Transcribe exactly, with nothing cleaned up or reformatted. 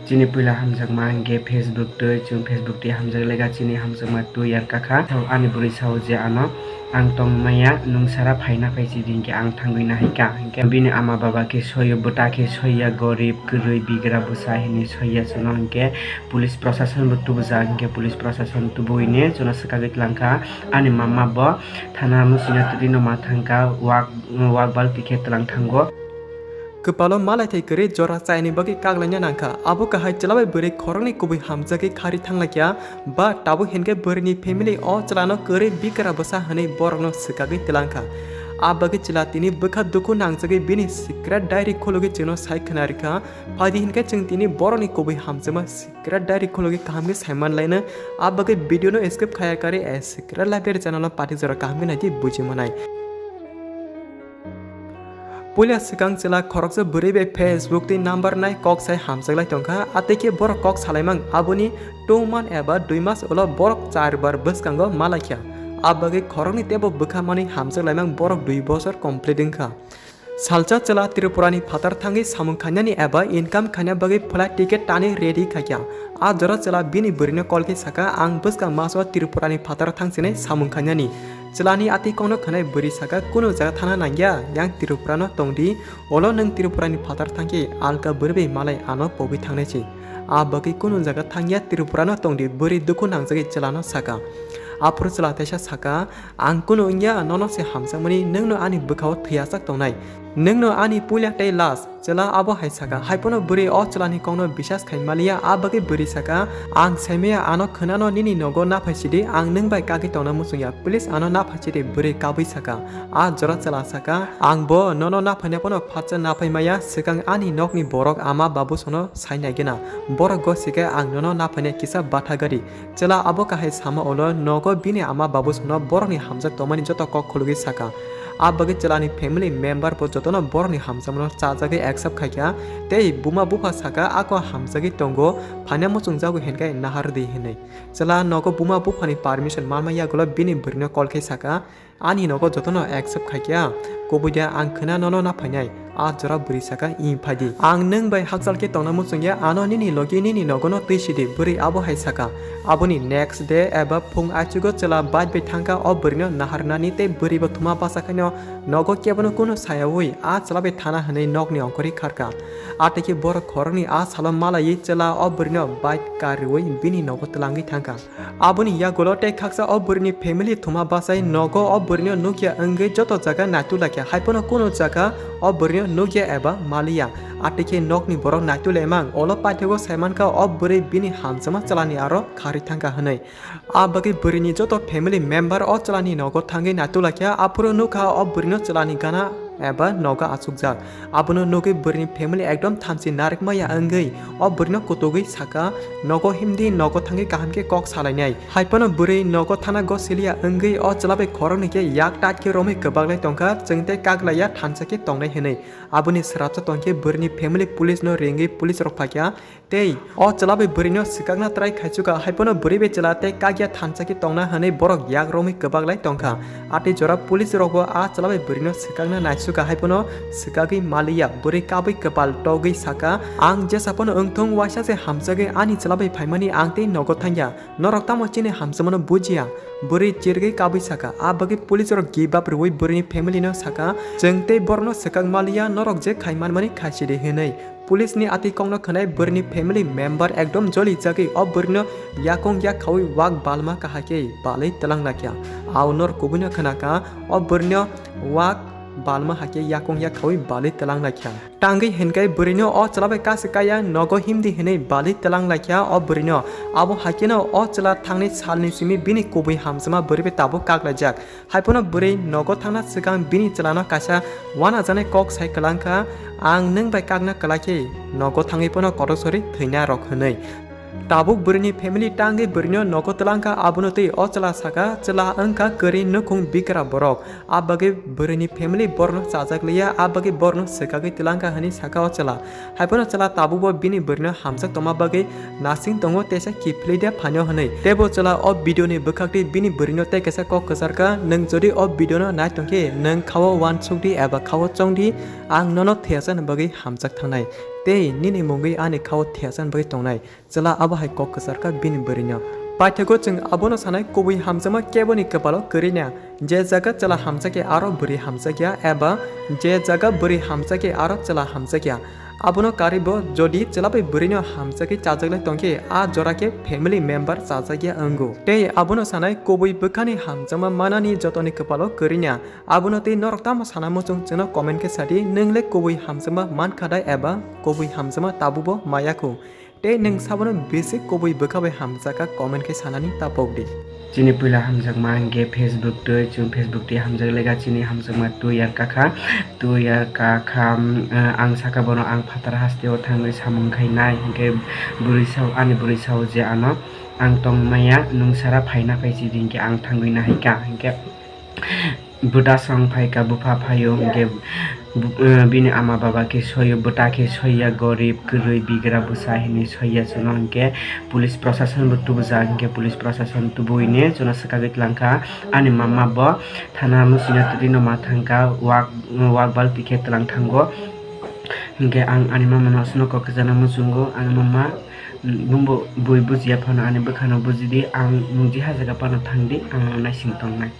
Chini puila hamjakma hwnkhe Facebook twi, chwng Facebook twi hamjak lega chini hamjakma twi yer kakha. Sao ani bwrwi sao je ano, "Ang tongmaya, nwng sara phaina phai sidi hwnkhe ang thangwi nahaikha." Hwnkhe bini ama baba khe soyo, bwta khe soya, gorib, kwrwi, bigra bwsa hinwi soya chwngno hwnkhe police prosason bo tubujak, hwnkhe police prosason tubuini chwngno swkagwi twlangkha. Ani mama bo thana muchungya twino ma thangkha, wak, wak balti khe twlang thango. Kwpalo malaithai kwrwi jora chaini bagwi kaklaina nangkha. Abo kahai chwla bai bwrwi khoroknwi kubui hamjagwi khari thanglaikha, ba tabuk hinkhe bwrwini family o chwlano kwrwi bikra bwsa hwnwi borokno swkagwi twlangkha. A bagwi chwla tini bwkha dukhu nangjagwi bini secret diary khulugwi chwngno sai khna rwkha. Phaidi hinkhe chwng tini borokni kubui hamjakma secret diary khulugwi kaham khe saiman laino. A bagwi video no skip khaya karwi a secret library channel no pati jora kaham khe naidi buji manai. Puila swkang chwla khoroksa bwrwi bai Facebook tei number nai kok sai hamjak lai tongkha, atwi khe borok kok salaimang aboni two month eba dui mas ulo borok char bar bwskango malaikha. A bagwi khoroknwi teibo bwkha manwi hamjak laimang borok dui bosor complete wngkha. Salsa chwla Tripurani phatar thangwi samung khainani eba income khaina bagwi flight ticket tani ready khaikha. A jora chwla bini bwrwino call khe sakha, "Ang bwskang maso Tripurani phatar thangsinai samung khainani." Chwlani atwi kokno khwnai bwrwi sakha, "Kunu jaga thana nangya, yang Tripurano tongdi, olo nwng Tripurani phatar thangkhe alka bwrwi bai malai ano pogwi thangnai se. A bagwi kunu jaga thangya, Tripurano tongdi," bwrwi dukhu nangjagwi chwlano sakha. Aphuru chwla teisa sakha, "Ang kunu wngya, nono se hamjakmani, nwngno ani bwkhao thwiyasak tongnai. Nwngno ani puila tei last." Chwla abo hai sakha, haiphano bwrwi o chwlani kokno bisas khai maliya, a bagwi bwrwi sakha, "Ang saimaya ano khwnano nini nogo naphai sidi, ang nwng bai kagwi tongna muchungya, please ano naphai sidi," bwrwi kabwi sakha. A jora chwla sakha, "Ang bo nono naphaina phano phatsa naphai maya, swkang ani nokni borok ama babu sono sai naigena, borok go sikhe ang nono naphaina kisa batha gari." Chwla abo kahai sama ulo nogo bini ama babu sono borokni hamjak tongmani joto kok khulugwi sakha. A bagwi chwlani family member bo jotono borokni hamjakmano chajagwi accept khaikha, tei buma bupha sakha, "Ako hamjagwi tongo, phaina muchungjago hinkhe nahardi," hinwi. Chwla nogo buma buphani permission manma yagulo bini bwrwino call khe sakha, "Ani nogo jotono accept khaikha, kubui de ang khwna nono naphainai." A jora bwrwi sakha, "Ih, phaidi. Ang nwng bai hakchal khe tongna muchungya, ano nini logi nini nogono twi sidi," bwrwi abo hai sakha. Aboni next day eba phung aichugo chwla bike bai thangkha o bwrwino naharnani tei bwrwi bo thuma basa khaino nogo kebono kunu sayaui a chwla bai thana hwnwi nokni ongkhorwi kharkha. Atwi khe borok khoroknwi a salo malaiwi chwla o bwrwino bike kariui bini nogo twlangwi thangkha. Aboni yagulo tei khaksa o bwrwini family thuma bachai nogo o bwrwino nukya wngwi joto jaga naituk laikha, haiphano kunu jaga o bwrwino nukya eba maliya. Atwi khe nokni borok naituk laimang, olo paithago saimankha o bwrwi bini hamjakma chwlani aro kharwi thangkha hwnwi. A bagwi bwrwini joto family member o chwlani nogo thangwi naituk laikha, aphuru nukha o bwrwino chwlani gana eba nogo achukjak. Abono nugwi bwrwini family ekdom thamchi narwkmaya wngwi o bwrwino kutugwi sakha, "Nogo himdi, nogo thangwi kaham khe kok salainai." Haiphano bwrwi nogo thana go siliya wngwi o chwla bai khoroknwi khe yak tat khe romwi kwbaklai tongkha, chwng tei kaklaiya thansa khe tongnai hwnwi. Aboni srapsa tongkhe bwrwini family police no ringwi police rok phaikha. Tei o chwla bai bwrwino swkakna try khaichukha, haiphano bwrwi bai chwla tei kakya thansa khe tongna hwnwi borok yak romwi kwbaklai tongkha. Atwi jora police rokbo a chwla bai bwrwino swkakna naisukha, haiphano swkagwi maliya, bwrwi kabwi kwpal togwi sakha, "Ang jesa phano wngthung, waisa se hamjagwi ani chwla bai phaimani, ang tei nogo thangya. Norok tamo chini hamjakmano bujiya?" Bwrwi chirgwi kabwi sakha. A bagwi police rok give up rwui bwrwini family no sakha, "Chwng tei borokno swkak maliya, norok je khai manmani khaisidi," hwnwi. Police ni atwi kokno khwnai bwrwini family member ekdom joli jagwi o bwrwino yakung yak khaui wak balma kahai khe balwi twlang lakha. Aunor kubuino khwnakha o bwrwino wak balma hai khe yakung yak khaui balwi twlang lakha. Tangwi hinkai bwrwino o chwla bai kasi kaya nogo himdi hinwi balwi twlang lakha o bwrwino. Abo hai kheno o chwla thangnai salni simi bini kubui hamjakma bwrwi bai tabuk kaklaijak. Haiphano bwrwi nogo thangna swkang bini chwlano kaisa wanajaknai kok sai kwlangkha, "Ang nwng bai kakna kwlai khe nogo thangwi phano kotor sori thwina rok," hwnwi. Tabuk bwrwini family tangwi bwrwino nogo twlangkha, abono twi o chwla sakha, chwla wngkha kwrwi nukhung bikra borok. A bagwi bwrwini family borokno chajak liya, a bagwi borokno swkagwi twlangkha hwnwi sakha o chwla. Haiphano chwla tabukbo bini bwrwino hamjak tongma bagwi nasing tongo, teisa kiphilwi de phaino hwnwi. Teibo chwla o video ni bwkhak twi bini bwrwino tei kaisa kok kwcharkha, "Nwng jodi o video no nai tongkhe, nwng khao uansukdi eba khao chongdi, Ang nono thiyasani bagwi hamjak thangnai, tei nini mungwi ani khao thiyasani bagwi tongnai. Chwla abo hai kok kwchar kha bini bwrwino. Paithago chwng abono sanai, kubui hamjakma keboni kwpalo kwrwi nang. Je jaga chwla hamjakya aro bwrwi hamjakya, eba je jaga bwrwi hamjakya aro chwla hamjakya. Abono karwibo jodi chwla bai bwrwino hamjakwi chajaklai tongkhe, a jora khe family member chajakya wngo. Tei abono sanai, kubui bwkhani hamjakma manani jotoni kwpalo kwrwi nang. Abono tei norok tamo sana muchung chwngno comment khe sadi, nwng le kubui hamjakma mankha dai eba kubui hamjakma tabukbo maya khu? Tei nwng sabono bisi kubui bwkha bai hamjakha, comment khe sanani tapok di. Chini puila hamjakma hwnkhe Facebook twi, chwng Facebook twi hamjak lega chini hamjakma twi yar kakha, twi yar kakha, mm, ang saka bono ang phatar hasteo thangwi samung khai nai, hwnkhe bwrwi sao, ani bwrwi sao je ano ang tong maya, nwng sara phaina phai sidi hwnkhe ang thangwi nahaikha, hwnkhe bwtasong phaikha, bupha phaio, hwnkhe bu-, eh, bini ama baba khe soio, bwta khe soiya, gorib, kwrwi, bigra bwsa hinwi soiya chwngno, hwnkhe police prosason bo tubujak, hwnkhe police prosason tubuine chwngno swkagwi twlangkha. Ani mama bo thana muchungya twino ma thangkha, wak, wak balti khe twlang thango. Hwnkhe ang ani mama no aswkno kok kwchana muchungo, ani mama, mm, bumbo bui bujiya phano ani bwkhano bujidi, ang nung jiha jaga phano thangdi, ang naising tongnai.